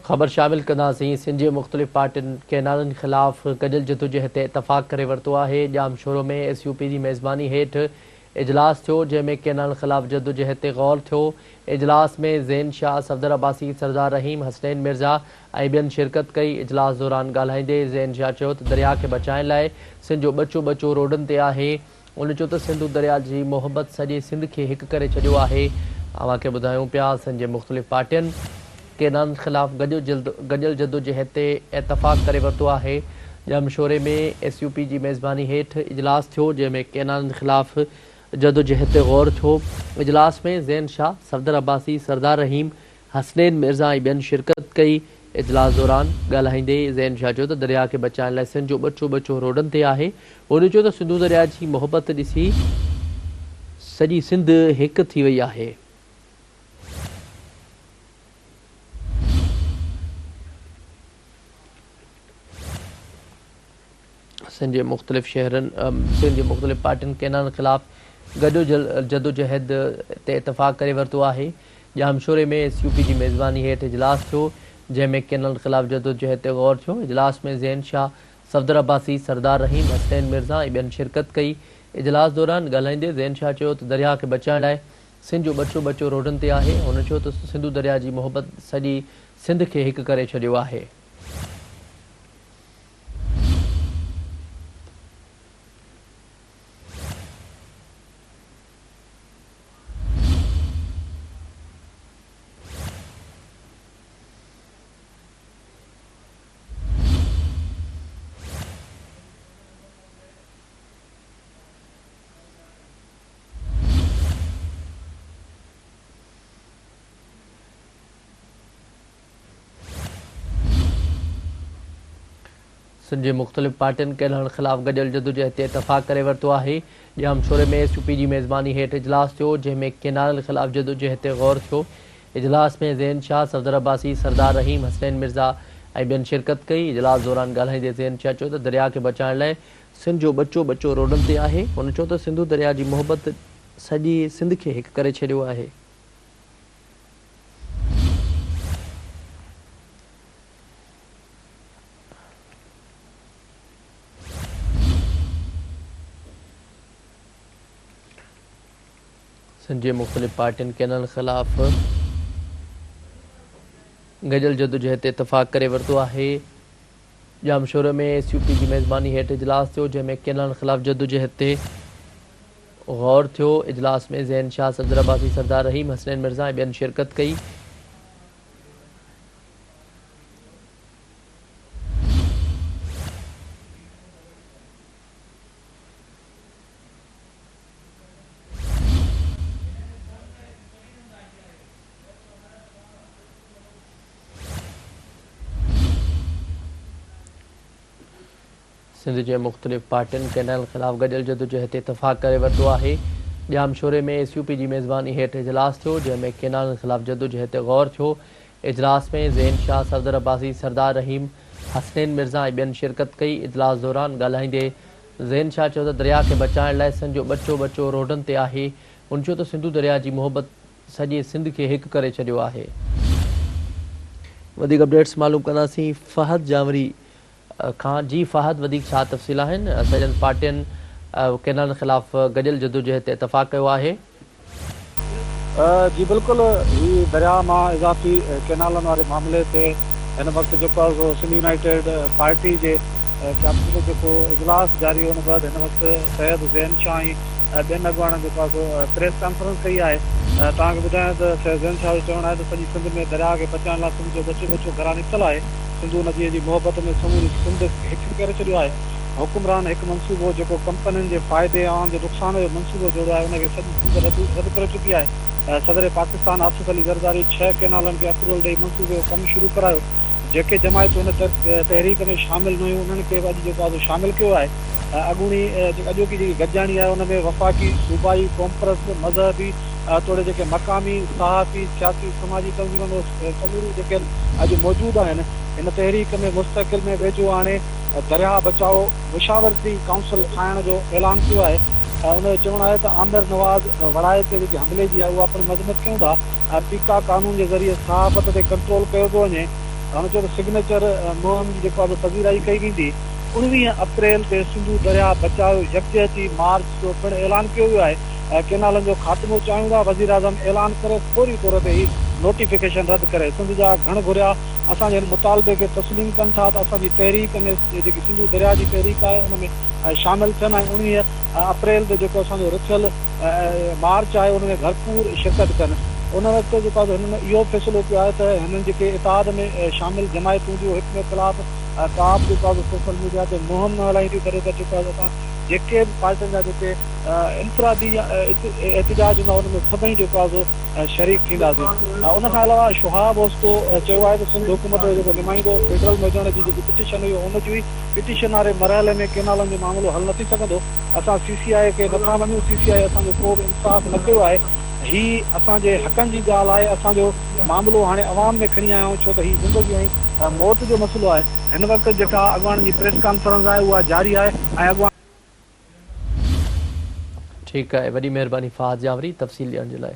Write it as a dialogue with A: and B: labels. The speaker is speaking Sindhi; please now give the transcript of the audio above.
A: خبر شامل ڪنداسين سنڌ جي مختلف پارٽين ڪئنالن خلاف گڏيل جدوجهد تي اتفاق ڪري ورتو آهي، ڄامشورو ۾ ايس يو پي جي ميزباني هيٺ اجلاس ٿيو جنهن ۾ ڪئنالن خلاف جدوجهد تي غور ٿيو، اجلاس ۾ زين شاهه، صفدر عباسي، سردار رحيم، حسنين مرزا ۽ ٻين شرڪت ڪئي، اجلاس دوران ڳالهائيندي زين شاهه چيو ته درياهه کي بچائڻ لاء سنڌ جو ٻچو ٻچو روڊن تي آهي، هن چيو ته سنڌو درياء جي محبت سڄي سنڌ کي هڪ ڪري ڇڏيو آهي، اوهان کي ٻڌايون پيا سنڌ جي مختلف پارٽين ڪينالن خلاف گڏيل جدوجهد تي اتفاق ڪري ورتو آهي، ڄامشوري ۾ ايس يو پي جي ميزباني هيٺ اجلاس ٿيو جنهن ۾ ڪينالن خلاف جدوجهد تي غور ٿيو، اجلاس ۾ زين شاهه، صفدر عباسي، سردار رحيم، حسنين مرزا ۽ ٻين شرڪت ڪئي. اجلاس دوران ڳالهائيندي زين شاهه چيو ته درياهه کي بچائڻ لاء سنڌ جو ٻچو ٻچو روڊن تي آهي. هن چيو ته سنڌو درياهه جي محبت ڏسي سڄي سنڌ هڪ ٿي وئي آهي. سنڌ جي مختلف شهرن سنڌ جي مختلف پارٽين ڪئنالن خلاف گڏيل جدوجهد تي اتفاق ڪري ورتو آهي. ڄامشوري ۾ ايس يو پي جي ميزباني هيٺ اجلاس ٿيو، جنهن ۾ ڪئنالن خلاف جدوجهد تي غور ٿيو. اجلاس ۾ زين شاهه، صفدر عباسي، سردار رحيم، حسنين مرزا ۽ ٻين شرڪت ڪئي. اجلاس دوران ڳالهائيندي زين شاهه چيو ته درياهه کي بچائڻ لاء سنڌ جو ٻچو ٻچو روڊن تي آهي. هن چيو ته سنڌو درياهه جي محبت سڄي سنڌ کي هڪ ڪري ڇڏيو آهي. سنڌ جي مختلف پارٽين ڪئنالن خلاف گڏيل جدوجهد تي اتفاق ڪري ورتو آهي. ڄامشوري ۾ ايس يو پي جي ميزباني هيٺ اجلاس ٿيو، جنهن ۾ ڪئنالن خلاف جدوجهد تي غور ٿيو. اجلاس ۾ زين شاهه، صفدر عباسي، سردار رحيم، حسنين مرزا ۽ ٻين شرڪت ڪئي. اجلاس دوران ڳالهائيندي زين شاهه چيو ته درياهه کي بچائڻ لاء سنڌ جو ٻچو ٻچو روڊن تي آهي. هن چيو ته سنڌو درياهه جي محبت سڄي سنڌ کي هڪ ڪري ڇڏيو آهي. سنڌ جي مختلف پارٽين ڪئنالن خلاف گڏيل جدوجهد تي اتفاق ڪري ورتو آهي. ڄامشوري ۾ ايس يو پي جي ميزباني هيٺ اجلاس ٿيو جنهن ۾ ڪئنالن خلاف جدوجهد تي غور ٿيو. اجلاس ۾ زين شاهه، صدر عباسي، سردار رحيم، حسنين مرزا ۽ ٻين شرڪت ڪئي. سنڌ جي مختلف پارٽين ڪئنال خلاف گڏيل جدوجهد تي اتفاق ڪري ورتو آهي. ڄامشوري ۾ ايس يو پي جي ميزباني هيٺ اجلاس ٿيو، جنهن ۾ ڪئنالن خلاف جدوجهد تي غور ٿيو. اجلاس ۾ زين شاهه، صفدر عباسي، سردار رحيم، حسنين مرزا ۽ ٻين شرڪت ڪئي. اجلاس دوران ڳالهائيندي زين شاهه چيو ته درياهه کي بچائڻ لاء سنڌ جو ٻچو ٻچو روڊن تي آهي. هن چيو ته سنڌو درياهه جي محبت سڄي سنڌ کي هڪ ڪري ڇڏيو آهي. وڌيڪ اپڊيٽس معلوم ڪنداسين فهد جانوري کان جي فهد وڌيڪ ڇا تفصيل آهن سڄن پارٽين ڪينالن خلاف گڏيل جدوجهد تي اتفاق ڪيو آهي.
B: جي بلڪل هي درياء مان اضافي ڪينالن واري معاملي تي هن وقت جيڪو آهي سو سنڌ يونائيٽيڊ پارٽي جي قيادت جو جيڪو اجلاس جاري هو ان بعد هن وقت سيد زين شاهه ۽ ٻين اڳواڻن جيڪو آهي سو پريس ڪانفرنس ڪئي آهي توهان کي ٻڌايان ته سيد زين شاهه جو چوڻ آهي ته سڄي سنڌ ۾ درياء کي بچائڻ لاء سنڌ جو ٻچو ٻچو گهران نڪتل آهي سنڌو نديء جي محبت ۾ سموري سنڌ هڪ ڪري ڇڏيو آهي. حڪمران هڪ منصوبو جيڪو ڪمپنين جي فائدي ۽ عوام جي نقصان جو منصوبو جوڙيو آهي ان کي سڄي سنڌ رد ڪري چڪي آهي. صدر پاڪستان آصف علي زرداري ڇهه ڪئنالن کي اپروول ڏئي منصوبي جو ڪم شروع ڪرايو. جيڪي جماعتون ان تحريڪ ۾ شامل نه هيون انهن کي به اڄ جيڪو آهي سو شامل ڪيو آهي. اڳوڻي اڄوڪي جيڪي گڏجاڻي آهي ان ۾ وفاقي، صوبائي، قومپرست، مذهبي توڙي جيڪي مقامي، صحافي، سياسي، سماجي تنظيمن سموريون جيڪي اڄ موجود آهن، هن تحريڪ ۾ مستقل ۾ ويجهو آڻي درياهه بچاء مشاورتي ڪائونسل ٺاهڻ جو اعلان ڪيو آهي. ان جو چوڻ آهي ته عامر نواز وڙائي تي جيڪي حملي جي آهي اها پڻ مذمت ڪيون ٿا، پيڪا قانون جي ذريعي صحافت تي ڪنٽرول ڪيو پيو وڃي. هن چيو ته سگنيچر مهم جي جيڪو آهي پذيرائي ڪئي ويندي، 19 اپريل تي سنڌو درياهه بچايو يڪجهتي مارچ جو پڻ اعلان ڪيو ويو آهي، ڪينالن جو خاتمو چاهيون ٿا، وزيراعظم اعلان ڪري فوري طور تي هي نوٽيفڪيشن رد ڪري، سنڌ جا گهڻ گهريا اسان جي هن مطالبي کي تسليم ڪن ٿا ته اسان جي تحريڪ ۾ جيڪي سنڌو درياهه جي تحريڪ آهي ان ۾ شامل ٿين ۽ 19 اپريل تي جيڪو اسان جو رٿيل مارچ آهي ان ۾ ڀرپور شرڪت ڪن. ان وقت جيڪو آهي هنن اهو به فيصلو ڪيو آهي ته هنن جيڪي اتحاد ۾ شامل جماعتون هونديون هڪ ٻئي خلاف ڪا به جيڪو آهي سوشل ميڊيا تي مهم نه هلائينديون گڏوگڏ جيڪو آهي اسان جيڪي به پارٽين جا جيڪي انفرادي يا احتجاج هوندا ان ۾ سڀئي جيڪو آهي سو شريڪ ٿينداسين. ان کان علاوه شهاب اوستو چيو آهي ته سنڌ حڪومت جو جيڪو نمائندو فيڊرل ۾ هجڻ جي جيڪي پٽيشن هئي اها ان جي هئي پٽيشن واري مرحلي ۾ ڪينالن جو معاملو حل نه ٿي سگهندو. اسان سي سي آء کي نٿا مڃون، سي سي آء اسان جو ڪو به انصاف نه ڪيو آهي، هي اسان جي حقن جي ڳالهه آهي، اسان جو معاملو هاڻي عوام ۾ کڻي آيا آهيون ڇو ته هي زندگي ۽ موت جو مسئلو آهي، هن وقت جيڪا اڳواڻن جي پريس ڪانفرنس آهي اها جاري آهي ۽ اڳواڻ.
A: ٺيڪ آهي وڏي مهرباني فهد جاوري تفصيل ڏيڻ جي لاء.